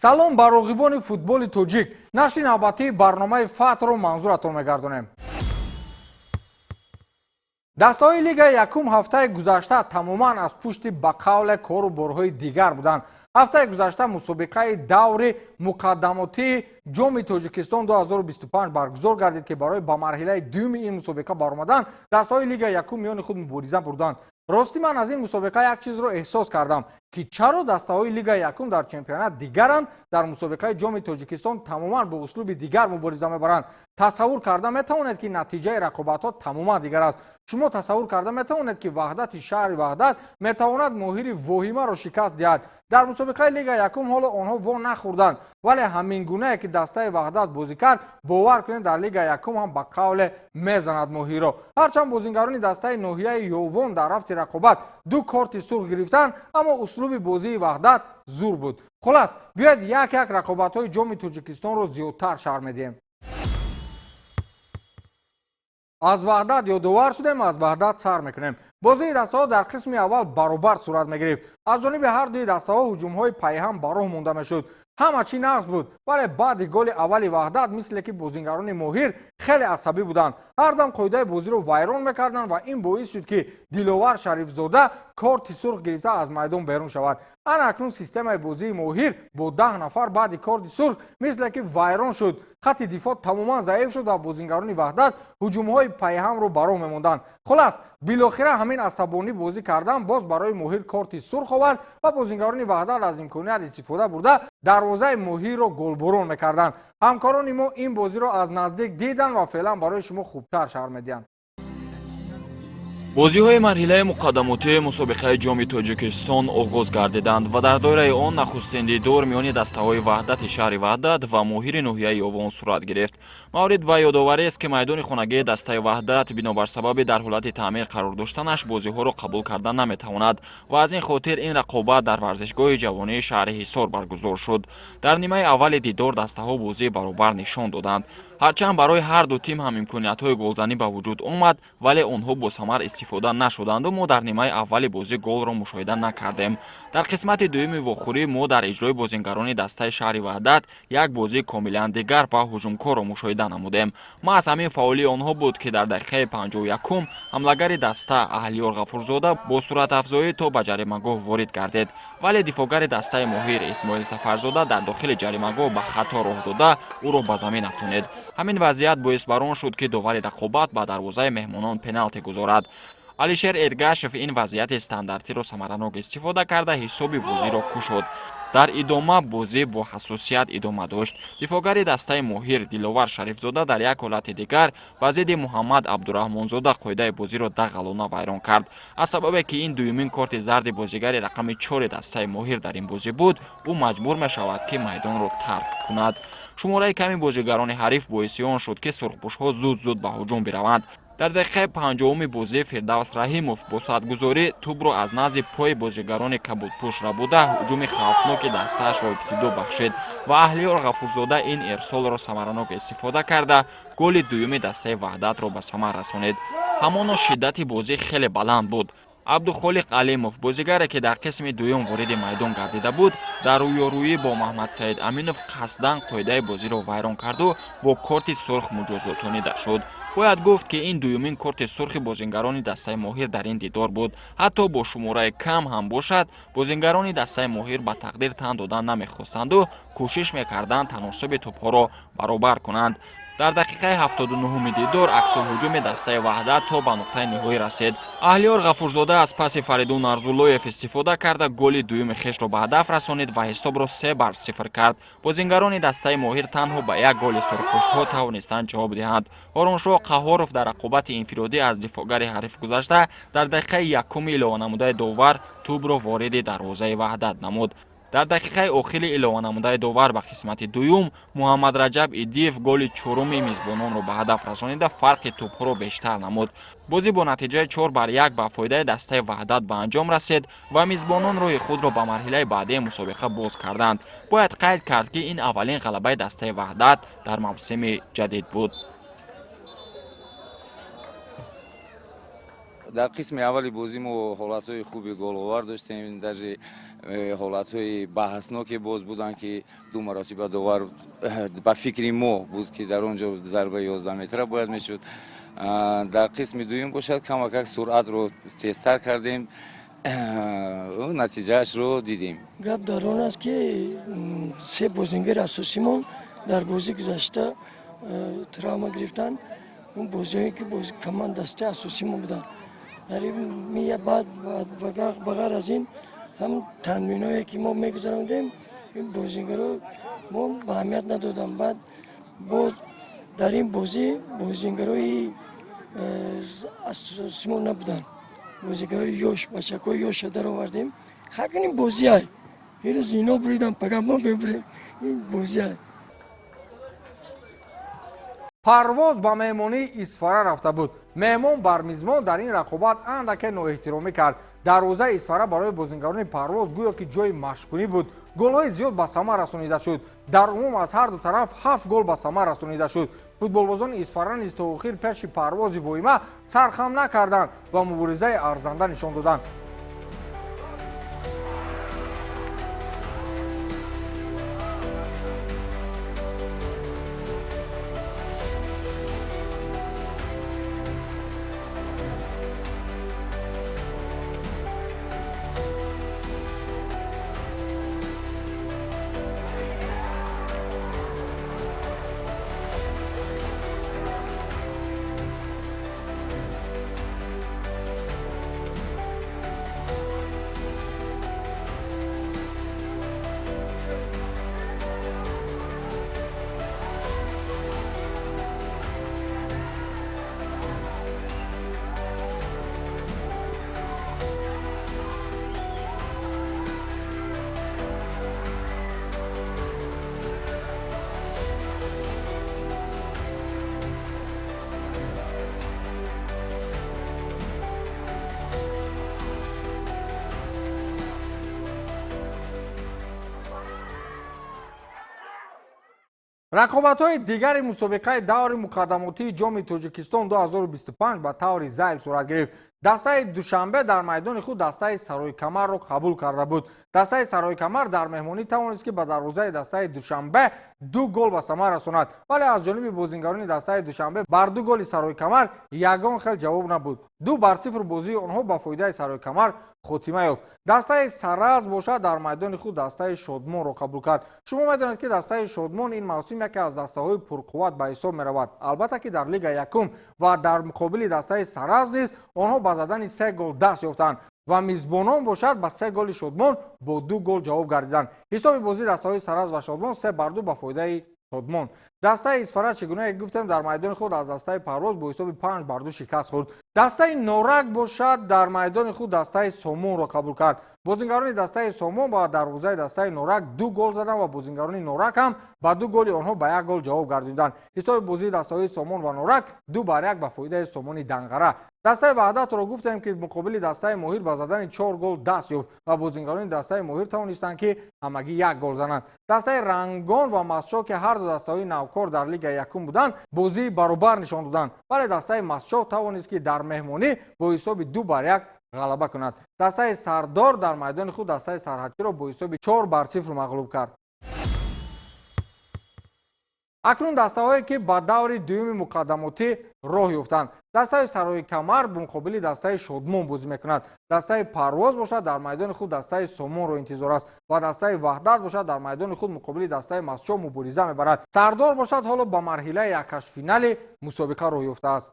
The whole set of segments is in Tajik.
Салом ба роғибони футболи тоҷик. Нашри навбатии барномаи Фатҳро манзуратон мегардонем. Дастаҳои лигаи якум ҳафтаи гузашта тамоман аз пушти ба қавле кору борҳои дигар буданд. Ҳафтаи гузашта мусобиқаи даври муқаддамотии Ҷоми Тоҷикистон 2025 баргузор гардид, ки барои ба марҳилаи дуюми ин мусобиқа баромадан дастаҳои лигаи якум миёни худ мубориза бурданд. Ростӣ, ман аз ин мусобиқа як чизро эҳсос кардам, ки чаро дастаҳои лигаи якум дар чемпионат дигаранд, дар мусобиқаи Ҷоми Тоҷикистон тамоман бо услуби дигар мубориза мебаранд. Тасаввур карда метавонед, ки натиҷаи рақобатҳо тамоман дигар аст. Шумо тасаввур карда метавонед, ки Ваҳдати шаҳри Ваҳдат метавонад Моҳири воҳимаро шикаст диҳад. Дар мусобиқаи лигаи якум ҳоло онҳо во нахӯрданд, вале ҳамин гунае ки дастаи Ваҳдат бозӣ кард, бовар кунед, дар лигаи якум ҳам ба қавле мезанад Моҳирро. Ҳарчанд бозингарони дастаи ноҳияи Ёвон дар рафти рақобат ду корти сурх гирифтанд, аммо услуби бозии Ваҳдат зур буд. Хулас, биёед, як як рақобатҳои Ҷоми Тоҷикистонро зиёдтар шарҳ медиҳем. Аз Ваҳдат ёдовар шудем, аз Ваҳдат сар мекунем. Бозии дастаҳо дар қисми аввал баробар сурат мегирифт. Аз ҷониби ҳар дуи дастаҳо ҳуҷумҳои пайҳам ба роҳ монда мешуд. Ҳама чӣ нағз буд, вале баъди голи аввали Ваҳдат мисле ки бозингарони Моҳир хеле асабӣ буданд, ҳар дам қоидаи бозиро вайрон мекарданд ва ин боис шуд, ки Диловар Шарифзода корти сурх гирифта аз майдон берун шавад. Ана акнун системаи бозии Моҳир бо 10 нафар баъди корти сурх мисле ки вайрон шуд. Хатти дифоъ тамоман заиф шуд ва бозингарони Ваҳдат ҳуҷумҳои пайҳамро ба роҳ мемонданд. Хулас, билохира ҳамин асабонӣ бозӣ кардан боз барои Моҳир корти сурх овард ва бозингарони Ваҳдат аз имконият истифода бурда, дарвозаи Моҳирро голборон мекарданд. Ҳамкорони мо ин бозиро аз наздик диданд ва феълан барои шумо хубтар шарҳ медиҳанд. Бозиҳои марҳилаи муқаддамотии мусобиқаи Ҷоми Тоҷикистон оғоз гардиданд ва дар доираи он нахустин дидор миёни дастаҳои Ваҳдати шаҳри Ваҳдат ва Моҳири ноҳияи Ёвон сурат гирифт. Маврид ба ёдовариест, ки майдони хонагии дастаи Ваҳдат бинобар сабаби дар ҳолати таъмир қарор доштанаш бозиҳоро қабул карда наметавонад ва аз ин хотир ин рақобат дар варзишгоҳи ҷавонии шаҳри Ҳисор баргузор шуд. Дар нимаи аввали дидор дастаҳо бозии баробар нишон доданд. Ҳарчанд барои ҳар ду тим ҳам имкониятҳои голзанӣ ба вуҷуд омад, вале онҳо бо самар истифода нашуданду мо дар нимаи аввали бозӣ голро мушоҳида накардем. Дар қисмати дуюми вохӯрӣ мо дар иҷрои бозингарони дастаи шаҳри Ваҳдат як бозии комилан дигар ва ҳуҷумкорро мушоҳида намудем. Маҳз ҳамин фаъолии онҳо буд, ки дар дақиқаи 51-ум ҳамлагари даста Аҳлиёр Ғафурзода бо суръатафзоӣ то ба ҷаримагоҳ ворид гардид, вале дифоъгари дастаи Моҳир Исмоил Сафарзода дар дохили ҷаримагоҳ ба хато роҳ дода, ӯро ба замин афтонид. Ҳамин вазъият боис бар он шуд, ки довари рақобат ба дарвозаи меҳмонон пеналти гузорад. Алишер Эргашев ин вазъияти стандартиро самаранок истифода карда, ҳисоби бозиро кушод. Дар идома бозӣ бо ҳассосият идома дошт. Дифоъгари дастаи Моҳир Диловар Шарифзода дар як ҳолати дигар ба зидди Муҳаммад Абдураҳмонзода қоидаи бозиро дағалона вайрон кард. Аз сабабе ки ин дуюмин корти зарди бозигари рақами чори дастаи Моҳир дар ин бозӣ буд, ӯ маҷбур мешавад, ки майдонро тарк кунад. Шумораи ками бозигарони ҳариф боиси он шуд, ки сурхпӯшҳо зуд-зуд ба ҳуҷум бираванд. Дар дақиқаи 50-уми бозӣ Фирдавс Раҳимов бо садгузорӣ тӯбро аз назди пои бозигарони кабудпӯш рабуда, ҳуҷуми хавфноки дастаашро ибтидо бахшид ва Аҳлиёр Ғафурзода ин ирсолро самаранок истифода карда, голи дуюми дастаи Ваҳдатро ба самар расонид. Ҳамоно шиддати бозӣ хеле баланд буд. Абдухолиқ Алимов, бозигаре ки дар қисми дуюм вориди майдон гардида буд, дар рӯёрӯӣ бо Маҳмадсаид Аминов қасдан қоидаи бозиро вайрон карду бо корти сурх муҷозотонида шуд. Бояд гуфт, ки ин дуюмин корти сурхи бозингарони дастаи Моҳир дар ин дидор буд. Ҳатто бо шумораи кам ҳам бошад, бозингарони дастаи Моҳир ба тақдир тан додан намехостанду кӯшиш мекарданд таносуби тӯбҳоро баробар кунанд. Дар дақиқаи 79-уми дидор аксулҳуҷуми дастаи Ваҳдат то ба нуқтаи ниҳоӣ расид. Аҳлиёр Ғафурзода аз паси Фаридун Арзуллоев истифода карда, голи дуюми хешро ба ҳадаф расонид ва ҳисобро 3-0 кард. Бозингарони дастаи Моҳир танҳо ба як голи сурхпӯштҳо тавонистанд ҷавоб диҳанд. Ҳоруншоҳ Қаҳҳоров дар рақобати инфиродӣ аз дифоъгари ҳариф гузашта, дар дақиқаи якуми илованамудаи довар тӯбро вориди дарвозаи Ваҳдат намуд. Дар дақиқаи охири илованамудаи довар ба қисмати дуюм Муҳаммадраҷаб Идиев голи чоруми мизбононро ба ҳадаф расонида, фарқи тӯбҳоро бештар намуд. Бозӣ бо натиҷаи 4-1 ба фоидаи дастаи Ваҳдат ба анҷом расид ва мизбонон роҳи худро ба марҳилаи баъдии мусобиқа боз карданд. Бояд қайд кард, ки ин аввалин ғалабаи дастаи Ваҳдат дар мавсими ҷадид буд. Дар қисми аввали бозӣ мо ҳолатҳои хуби головар доштем, даже ҳолатҳои баҳсноке боз буданд, ки ду маротиба довар ба фикри мо буд, ки дар он ҷо зарбаи 11 метра бояд мешуд. Дар қисми дуюм бошад, камакак суръатро тезтар кардем, натиҷаашро дидем. Гап дар он аст, ки се бозингари асосимон дар бозӣ гузашта травма гирифтанд. Он бозиҳое ки команда дастаи асосимон буданд. Баъд ба ғайр аз ин ҳам тамриное ки мо мегузарондем, ин бозингаро мо ба аҳамият надодам. Баъд боз дар ин бозӣ бозингарои асосимо набуданд, бозигарои ёш, бачакҳои ёша даровардем. Ҳакн ин бозиай, ирӯз ино буридам, пага мо мебурем, ин бозиай. Парвоз ба меҳмонии Исфара рафта буд. Меҳмон бар мизмон дар ин рақобат андаке ноэҳтиромӣ кард. Дарвозаи Исфара барои бозингарони Парвоз гӯё ки ҷои машқкунӣ буд. Голҳои зиёд ба самар расонида шуд. Дар умум аз ҳар ду тараф 7 гол ба самар расонида шуд. Футболбозони Исфара низ то охир пеши Парвози воима сархам накарданд ва муборизаи арзанда нишон доданд. Рақобатҳои дигари мусобиқаи даври муқаддамотии Ҷоми Тоҷикистон 2025 ба таври зайл сурат гирифт. Дастаи Душанбе дар майдони худ дастаи Сарои Камарро қабул карда буд. Дастаи Сарои Камар дар меҳмонӣ тавонист, ки ба дарвозаи дастаи Душанбе 2 гол ба самар расонад, вале аз ҷониби бозингарони дастаи Душанбе бар 2 голи Сарои Камар ягон хел ҷавоб набуд. 2-0 бозии онҳо ба фоидаи Сарои Камар хотима ёфт. Дастаи Сараз бошад, дар майдони худ дастаи Шодмонро қабул кард. Шумо медонед, ки дастаи Шодмон ин мавсим яке аз дастаҳои пурқувват ба ҳисоб меравад. Албатта ки дар лига якум ва дар муқобили дастаи Сараз низ онҳо ба задани 3 гол даст ёфтанд ва мизбонон бошад ба 3 голи Шодмон бо 2 гол ҷавоб гардиданд. Ҳисоби бозии дастаҳои Сараз ва Шодмон 3-2 ба фоидаи Шодмон. Дастаи Исфара, чӣ гуна гуфтем, дар майдони худ аз дастаи Парвоз бо ҳисоби 5-2 шикаст хӯрд. Дастаи Норак бошад, дар майдони худ дастаи Сомонро қабул кард. Бозингарони дастаи Сомон ба дарвозаи дастаи Норак 2 гол заданд ва бозингарони Норак ҳам ба 2 голи онҳо ба 1 гол ҷавоб гардиданд. Ҳисоби бозии дастаҳои Сомон ва Норак 2-1 ба фоидаи Сомони Данғара. Дастаи Ваҳдатро гуфтем, ки муқобили дастаи Моҳир ба задани 4 гол даст ёфт ва бозингарони дастаи Моҳир тавонистанд, ки ҳамагӣ 1 гол зананд. Дастаи Рангон ва Масчоҳ, ки ҳар ду дастаҳои навкор дар лигаи якум буданд, бозии баробар нишон доданд, вале дастаи Масчоҳ тавонист, ки дар меҳмонӣ бо ҳисоби 2-1 ғалаба кунад. Дастаи Сардор дар майдони худ дастаи Сарҳадчиро бо ҳисоби 4-0 мағлуб кард. Акнун дастаҳое, ки ба даври дуюми муқаддамотӣ роҳ ёфтанд. Дастаи Сарои Камар ба муқобили дастаи Шодмон бозӣ мекунад. Дастаи Парвоз бошад, дар майдони худ дастаи Сомонро интизор аст ва дастаи Ваҳдат бошад, дар майдони худ муқобили дастаи Масчоҳ мубориза мебарад. Сардор бошад, ҳоло ба марҳилаи якҳаштфинали мусобиқа роҳ ёфтааст.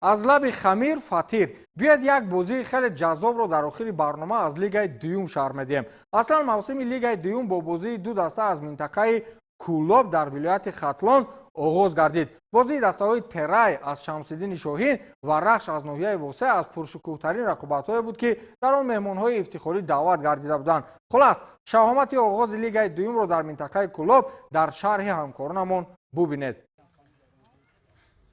Аз лаби хамир фатир. Биёед як бозии хеле ҷаззобро дар охири барнома аз лигаи дуюм шарҳ медиҳем. Аслан мавсими лигаи дуюм бо бозии ду даста аз минтақаи Кӯлоб дар вилояти Хатлон оғоз гардид. Бозии дастаҳои Терай аз Шамсиддини Шоҳин ва Рахш аз ноҳияи Восеъ аз пуршукӯҳтарин рақобатҳое буд, ки дар он меҳмонҳои ифтихорӣ даъват гардида буданд. Хулас, шаҳомати оғози лигаи дуюмро дар минтақаи Кӯлоб дар шарҳи ҳамкоронамон бубинед.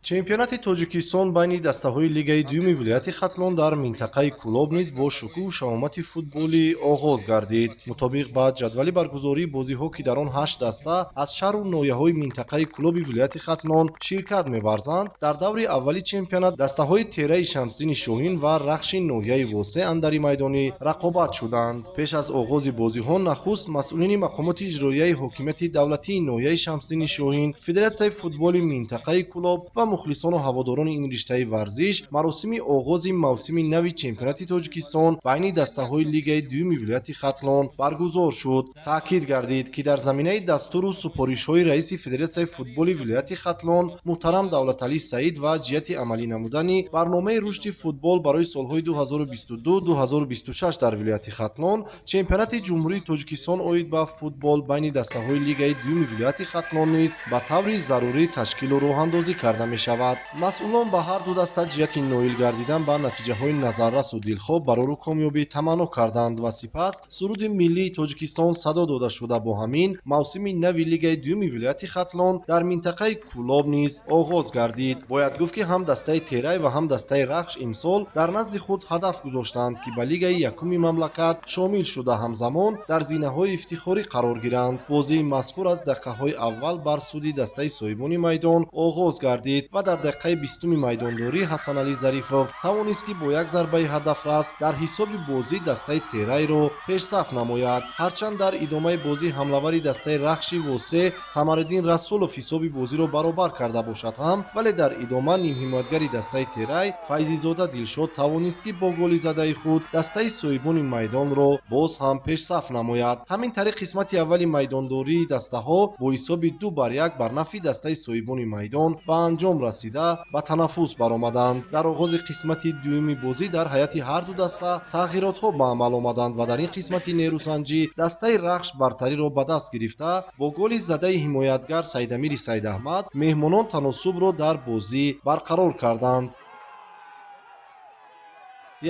Чемпионати Тоҷикистон байни дастаҳои лигаи дуюми вилояти Хатлон дар минтақаи Кӯлоб низ бо шукӯҳу шаҳомати футболӣ оғоз гардид. Мутобиқ ба ҷадвали баргузории бозиҳо, ки дар он 8 даста аз шаҳру ноҳияҳои минтақаи Кӯлоби вилояти Хатлон ширкат меварзанд, дар даври аввали чемпионат дастаҳои Тераи Шамсиддини Шоҳин ва Рахши ноҳияи Восеъ андари майдонӣ рақобат шуданд. Пеш аз оғози бозиҳо нахуст масъулини мақомоти иҷроияи ҳокимияти давлатии ноҳияи Шамсиддини Шоҳин, Федератсияи футболи минтақаи Кӯлоб ва мухлисону ҳаводорони ин риштаи варзиш маросими оғози мавсими нави чемпионати Тоҷикистон байни дастаҳои лигаи дуюми вилояти Хатлон баргузор шуд. Таъкид гардид, ки дар заминаи дастуру супоришҳои раиси Федератсияи футболи вилояти Хатлон муҳтарам Давлаталӣ Саид ва ҷиҳати амалӣ намудани барномаи рушди футбол барои солҳои 2022-2026 дар вилояти Хатлон чемпионати Ҷумҳурии Тоҷикистон оид ба футбол байни дастаҳои лигаи дуюми вилояти Хатлон низ ба таври зарурӣ ташкилу роҳандозӣ карда мешавад. Масъулон ба ҳар ду даста ҷиҳати ноил гардидан ба натиҷаҳои назаррасу дилхоҳ барору комёбӣ таманно карданд ва сипас суруди миллии Тоҷикистон садо дода шуда, бо ҳамин мавсими нави лигаи дуюми вилояти Хатлон дар минтақаи Кӯлоб низ оғоз гардид. Бояд гуфт, ки ҳам дастаи Терай ва ҳам дастаи Рахш имсол дар назди худ ҳадаф гузоштанд, ки ба лигаи якуми мамлакат шомил шуда, ҳамзамон дар зинаҳои ифтихорӣ қарор гиранд. Бозии мазкур аз дақиқаҳои аввал бар суди дастаи соҳибони майдон оғоз гардид ва дар дақиқаи 20-уми майдондорӣ Ҳасаналӣ Зарифов тавонист, ки бо як зарбаи ҳадафрас дар ҳисоби бозӣ дастаи Терайро пешсаф намояд. Ҳарчанд дар идомаи бозӣ ҳамлавари дастаи Рахши Восеъ Самариддин Расулов ҳисоби бозиро баробар карда бошад ҳам, вале дар идома нимҳимоятгари дастаи Терай Файзизода Дилшод тавонист, ки бо голи задаи худ дастаи соҳибони майдонро боз ҳам пешсаф намояд. Ҳамин тариқ қисмати аввали майдондории дастаҳо бо ҳисоби 2-1 бар нафъи дастаи соҳибони майдон ба анҷом расида ба танаффус баромаданд. Дар оғози қисмати дуюми бозӣ дар ҳайати ҳар ду даста тағйиротҳо ба амал омаданд ва дар ин қисмати нерӯсанҷӣ дастаи Рахш бартариро ба даст гирифта, бо голи задаи ҳимоятгар Сайдамири Сайдаҳмад меҳмонон таносубро дар бозӣ барқарор карданд.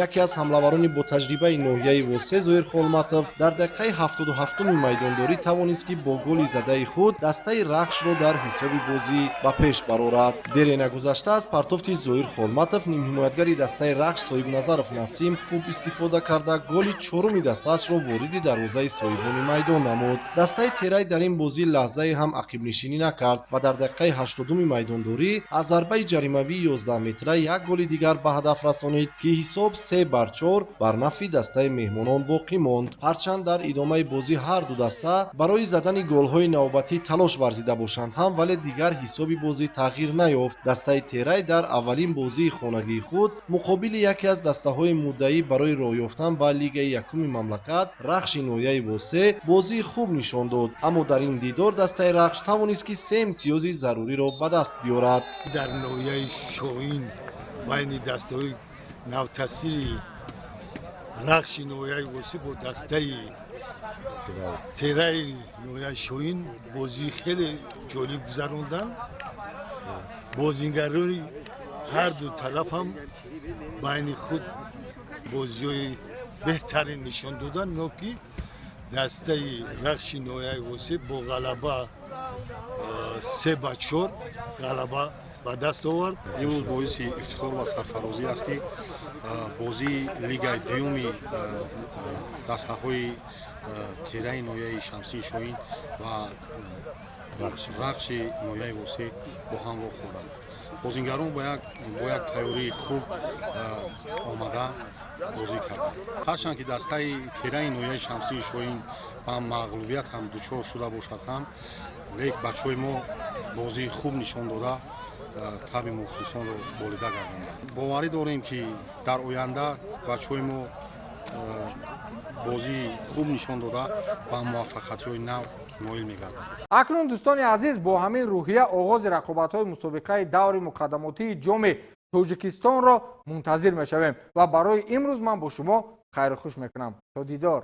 Яке аз ҳамлаварони ботаҷрибаи ноҳияи Восеъ Зоир Холматов дар дақиқаи 77-уми майдондорӣ тавонист, ки бо голи задаи худ дастаи Рахшро дар ҳисоби бозӣ ба пеш барорад. Дере нагузашта аз партофти Зоир Холматов нимҳимоятгари дастаи Рахш Соҳибназаров Насим хуб истифода карда, голи чоруми дастаашро вориди дарвозаи соҳибони майдон намуд. Дастаи Терай дар ин бозӣ лаҳзае ҳам ақибнишинӣ накард ва дар дақиқаи 80-уми майдондорӣ аз зарбаи ҷаримавии 11 метра як голи дигар ба ҳадаф расонид, ки ҳисоб 3-4 бар нафъи дастаи меҳмонон боқӣ монд. Ҳарчанд дар идомаи бозӣ ҳар ду даста барои задани голҳои навбатӣ талош варзида бошанд ҳам, вале дигар ҳисоби бозӣ тағйир наёфт. Дастаи Терай дар аввалин бозии хонагии худ муқобили яке аз дастаҳои муддаӣ барои роҳ ёфтан ба лигаи якуми мамлакат Рахши ноҳияи Восеъ бозии хуб нишон дод, аммо дар ин дидор дастаи Рахш тавонист, ки 3 имтиёзи заруриро ба даст биёрад. Дар ноҳияи Шоҳин байни дастаҳои навтасири Рахши ноҳияи Восеъ бо дастаи Тераи ноҳияи Шоҳин бозии хеле ҷолиб гузаронданд. Бозингарони ҳар ду тараф ҳам байни худ бозиҳои беҳтарин нишон доданд, но ки дастаи Рахши ноҳияи Восеъ бо ғалаба 3-4 ғалаба ба даст овард. Имрӯз боиси ифтихор ва сарфарозӣ аст, ки бозии лигаи дуюми дастаҳои Тераи ноҳияи Шамсии Шоҳин ва Рахши ноҳияи Восеъ бо ҳам вохӯрданд. Бозингарон бо як тайёрии хуб омада бозӣ карданд. Ҳарчанд ки дастаи Тераи ноҳияи Шамсии Шоҳин ба мағлубият ҳам дучор шуда бошад ҳам, лек бачаҳои мо бозии хуб нишон дода, таби мухлисонро болида гардонданд. Боварӣ дорем, ки дар оянда бачаҳои мо бозии хуб нишон дода ба муваффақиятҳои нав ноил мегарданд. Акнун, дӯстони азиз, бо ҳамин рӯҳия оғози рақобатҳои мусобиқаи даври муқаддамотии Ҷоми Тоҷикистонро мунтазир мешавем ва барои имрӯз ман бо шумо хайру хуш мекунам. То дидор.